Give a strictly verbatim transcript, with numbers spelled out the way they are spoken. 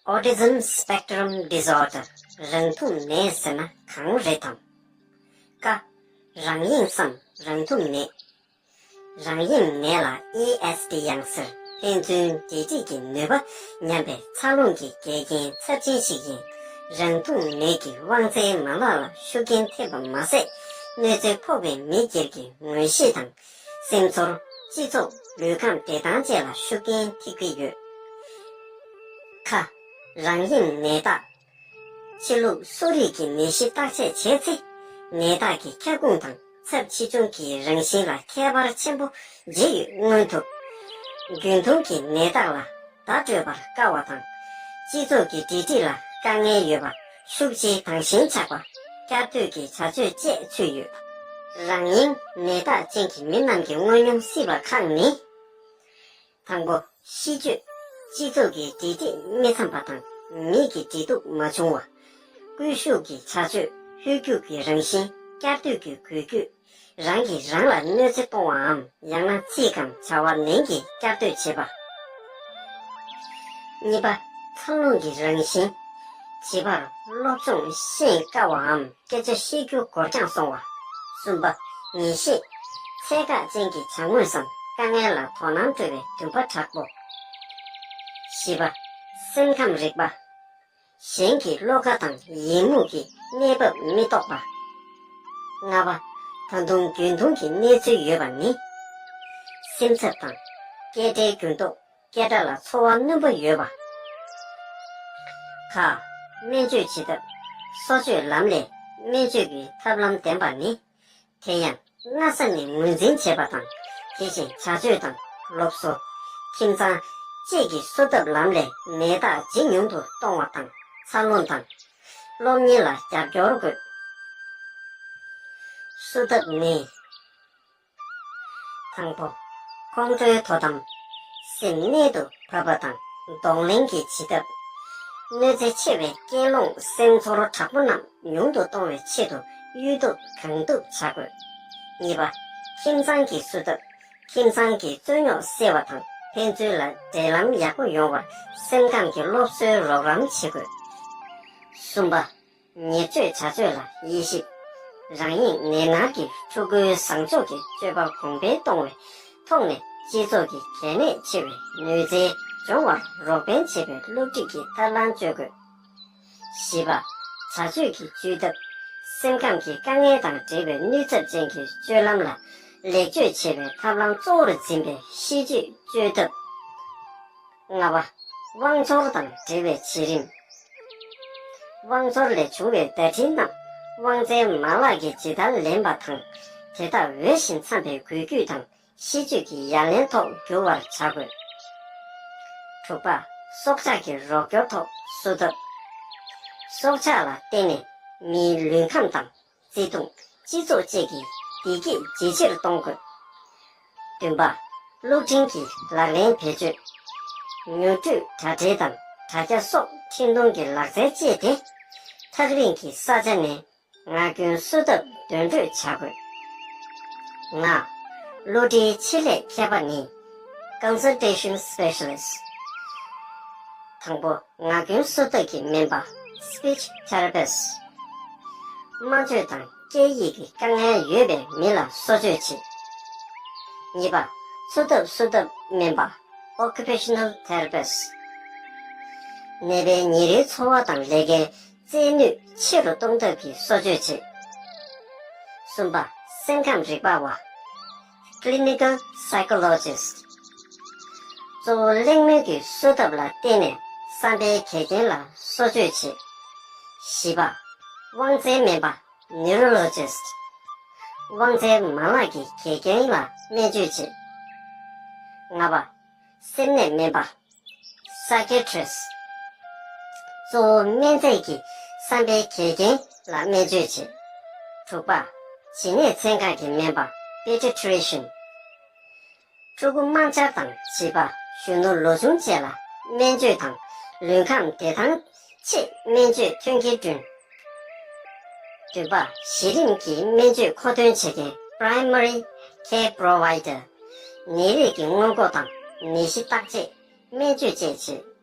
Autism Spectrum Disorder རང་མཐུན་ནད་ཟེར་ན་གང་རེད་དམ། ཀ། རང་དབྱིངས་སམ་རང་མཐུན་ནད། རང་དབྱིངས་ནད་ལ་ཨེ་ཨེས་ཌི་ཡང་ཟེར། ཕན་ཚུན་འབྲེལ་འདྲིས་ཀྱི་ནུས་པ་ཉམས་པའི་འཚར་ལོངས་ཀྱི་འགལ་རྐྱེན་ཚབས་ཆེན་ཞིག་ཡིན། རང་མཐུན་ནད་ཀྱིས་དབང་རྩའི་མ་ལག་ལ་ཤུགས་རྐྱེན་ཐེབས་པ་མ་ཟད། གནོད་འཚེ་ཕོག་པའི་མི་སྒེར་གྱི་ངོ་ཤེས་དང་། སེམས་ཚོར། སྤྱི་ཚོགས། ལུས་ཁམས་བདེ་ཐང་བཅས་ལ་ཤུགས་རྐྱེན་ཐེབས་ཀྱི་ཡོད། ཁ། རང་དབྱིངས་ནད་རྟགས། ཕྱི་ལུགས་གསོ་རིག་གི་ནད་གཞི་བརྟག་དཔྱད་བྱས་ཚེ། ནད་རྟགས་ཀྱི་ཁྱབ་ཁོངས་དང་ཚབས་ཆེ་ཆུང་གི་རང་བཞིན་ལ་ཁྱད་པར་ཆེན་པོ་འབྱེད་ཡོད་མངོན་ཐུབ། རྒྱུན་མཐོང་གི་ནད་རྟགས་ལ་བརྡ་སྤྲོད་པར་དཀའ་བ་དང་། སྤྱི་ཚོགས་ཀྱི་འབྲེལ་འདྲིས་ལ་དཀའ་ངལ་ཡོད་པ། ཤུགས་ཆེའི་དྭངས་ཤིང་ཆགས་པ། བསྐྱར་ཟློས་ཀྱི་བྱ་སྤྱོད་བཅས་ཚུད་ཡོད། རང་དབྱིངས་ནད་རྟགས་ཅན་གྱི་མི་རྣམས་ཀྱི་དངོས་སྙོམས་སྲིད་པ་ཁག་ནི། དང་པོ། གཤིས་སྤྱོད། སྤྱི་ཚོགས་ཀྱི་འབྲེལ་འདྲིས་མི་འཚམ་པ་དང་། མིག་གི་འབྲེལ་གཏུག་མ་བྱུང་བ། སྐུལ་ཤུགས་ཀྱི་བྱ་སྤྱོད། ལྷོད་རྒྱུག་གི་རང་བཞིན། བསྐྱར་ཟློས་ཀྱི་འགུལ་སྐྱོད། རང་གིས་རང་ལ་གནོད་འཚེ་གཏོང་བའམ། ཡང་ན་ཚིག་གམ་བྱ་བ་ནན་གྱིས་བསྐྱར་ཟློས་བྱེད་པ། གཉིས་པ། འཚར་ལོངས་ཀྱི་རང་བཞིན། བྱིས་པར་སློབ་སྦྱོང་ཤེས་དཀའ་བའམ། སྐད་ཆ་བཤད་རྒྱུ་འགོར་འགྱངས་སོང་བ། གསུམ་པ། ངེས་ཤེས། ཚད་བཀག་ཅན་གྱི་བྱ་དངོས་སམ་དཀའ་ངལ་ལ་དོ་སྣང་སྤྲོད་པའི་འདུན་པ་དྲག་པོ། བཞི་པ། སེམས་ཁམས་རིག་པ། གཞན་གྱི་བློ་ཁ་དང་ཡིད་མུག་གི་གནས་བབ་མི་རྟོགས་པ། ལྔ་པ། ད་དུང་རྒྱུན་མཐོང་གི་གནས་ཚུལ་ཡོད་པ་ནི། སེམས་འཚབ་དང་། སྐད་སྒྲའི་འགྱུར་ལྡོག་སྐད་སྒྲ་ལ་ཚོར་བ་རྣོན་པོ་ཡོད་པ། ཁ། སྨན་བཅོས་བྱེད་ཐབས། གསོ་བཅོས་ལམ་ལས་སྨན་བཅོས་ཀྱི་ཐབས་ལམ་ལྡན་པ་ནི། དེ་ཡང་སྔ་ས་ནས་ངོས་འཛིན་བྱེད་པ་དང་། དེ་བཞིན་བྱ་སྤྱོད་དང་། སློབ་གསོ། ཁྱིམ་ཚང་། བཅས་ཀྱི་གསོ་ཐབས་ལམ་ལས་ནད་རྟགས་ཇེ་ཉུང་དུ་གཏོང་བ་དང་། འཚར་ལོངས་དང་། སློབ་གཉེར་ལ་རྒྱབ་སྐྱོར་དགོས། གསོ་ཐབས་ནི། དང་པོ། ཁོང་ཁྲོའི་དོ་དམ། སེམས་གནད་དུ་བབས་པ་དང་གདོང་ལེན་གྱི་བྱེད་ཐབས། གནོད་འཚེ་ཆེ་བའི་རྐྱེན་སློང་སེམས་ཚོར་དྲག་པོ་རྣམས་ཉུང་དུ་གཏོང་བའི་ཆེད་དུ་གཡོལ་ཐབས་གང་ཐུབ་བྱ་དགོས། གཉིས་པ། ཁྱིམ་ཚང་གི་བསུ་ཐབས། ཁྱིམ་ཚང་གི་རྩོད་རྙོག་སེལ་བ་དང་ཕན་ཚུན་ལ་འབྲེལ་ལམ་ཡག་པོ་ཡོང་བར་སེམས་ཁམས་ཀྱི་སློབ་གསོའི་རོགས་རམ་བྱེད་དགོས། གསུམ་པ། ཉེར་སྤྱོད་བྱ་སྤྱོད་ལ་དབྱེ་ཞིབ། རང་ཉིད་ནད་མནར་གྱི་ཕྲུ་གུའི་བཟང་ཕྱོགས་ཀྱི་སྤྱོད་པ་གོང་འཕེལ་གཏོང་བའི་ཐོག་ནས་སྤྱི་ཚོགས་ཀྱི་གལ་གནད་ཆེ་བའི་ནུས་རྩལ་སྦྱོང་བར་རོགས་ཕན་བྱེད་པའི་སློབ་ཁྲིད་ཀྱི་ཐབས་ལམ་སྤྱོད་དགོས། བཞི་པ། བྱ་སྤྱོད་ཀྱི་བཅོས་ཐབས། སེམས་ཁམས་ཀྱི་དཀའ་ངལ་དང་འབྲེལ་བའི་གནོད་ཚབས་ཅན་གྱི་སྤྱོད་ལམ་ལ་ལེགས་བཅོས་བྱེད་པའི་ཐབས་ལམ་གཙོ་བོར་འཛིན་པའི་གཤིས་སྤྱོད་བཅོས་ཐབས། ལྔ་པ། དབང་ཚོར་དང་འབྲེལ་བའི་བྱེད་རིམ། དབང་ཚོར་ལས་བྱུང་བའི་བརྡ་འཕྲིན་རྣམས་དབང་རྩའི་མ་ལག་གིས་ཇི་ལྟར་ལེན་པ་དང་། དེ་དག་འོས་ཤིང་འཚམ་པའི་འགུལ་སྐྱོད་དང་གཤིས་སྤྱོད་ཀྱི་ཡ་ལན་ཐོག་འགྱུར་བར་བྱ་དགོས། དྲུག་པ། སྲོག་ཆགས་ཀྱི་རོགས་སྐྱོར་ཐོག་བསུ་ཐབས། སྲོག་ཆགས་ལ་བརྟེན་ནས་མིའི་ལུས་ཁམས་དང་བརྩེ་དུང་། སྤྱི་ཚོགས་བཅས་ཀྱི་བདེ་སྐྱིད་ཇེ་ཆེར་གཏོང་དགོས། བདུན་པ། གློག་འཕྲིན་གྱི་ལག་ལེན་བེད་སྤྱོད། ཉོ་སྤྲོད་དྲ་སྦྲེལ་དང་དྲ་རྒྱ་སོགས་འཕྲིན་གཏོང་གི་ལག་རྩལ་སྤྱད་དེ། ཐག་རིང་གི་ས་ཆ་ནས་ངག་རྒྱུན་བསུ་ཐབས་འདོན་སྤྲོད་བྱ་དགོས། ལྔ། གློ་གྲྭའི་ཆེད་ལས་མཁས་པ་ནི། Consultation Specialist། དང་པོ། ངག་རྒྱུན་བསུ་ཐབས་ཀྱི་སྨན་པ། Speech Therapist། སྨྲ་བརྗོད་དང་སྐད་ཡིག་གི་དཀའ་ངལ་ཡོད་པའི་མི་ལ་གསོ་བཅོས་བྱེད། གཉིས་པ། འཚོ་ཐབས་བསུ་ཐབས་སྨན་པ། Occupational Therapist། ནད་པའི་ཉིན་རེའི་འཚོ་བ་དང་ལས་ཀའི་རྩལ་ནུས་ཆེ་རུ་གཏོང་ཐབས་ཀྱི་གསོ་བཅོས་བྱེད། གསུམ་པ། སེམས་ཁམས་རིག་པ་བ། Clinical Psychologist། གཙོ་བོ་གླེང་མོལ་གྱི་བསུ་ཐབས་ལ་བརྟེན་ནས་བསམ་པའི་འགལ་རྐྱེན་ལ་གསོ་བཅོས་བྱེད། བཞི་པ། དབང་རྩའི་སྨན་པ། Neurologist། དབང་རྩའི་མ་ལག་གི་འགལ་རྐྱེན་ལ་སྨན་བཅོས་བྱེད། ལྔ་པ། སེམས་ནད་སྨན་པ། Psychiatrist། གཙོ་བོ་སྨན་རྫས་ཀྱི་བསམ་པའི་འགལ་རྐྱེན་ལ་སྨན་བཅོས་བྱེད། དྲུག་པ། བྱིས་ནད་ཚན་ཁག་གི་སྨན་པ། Pediatrician། ཕྲུ་གུ་དམར་འབྱར་དང་བྱིས་པ། གཞོན་ནུ་ལོ་ཆུང་བཅས་ལ་སྨན་བཅོས་དང་ལུས་ཁམས་བདེ་ཐང་ཆེད་སྨན་བཅོས་མཐུན་རྐྱེན་བསྐྲུན། བདུན་པ། གཞི་རིམ་གྱི་སྨན་བཅོས་མཁོ་འདོན་བྱེད་མཁན། Primary Care Provider། ནད་རིགས་ཀྱི་སྔོན་འགོག་དང་ནད་གཞི་བརྟག་དཔྱད། སྨན་བཅོས་བཅས་བྱེད།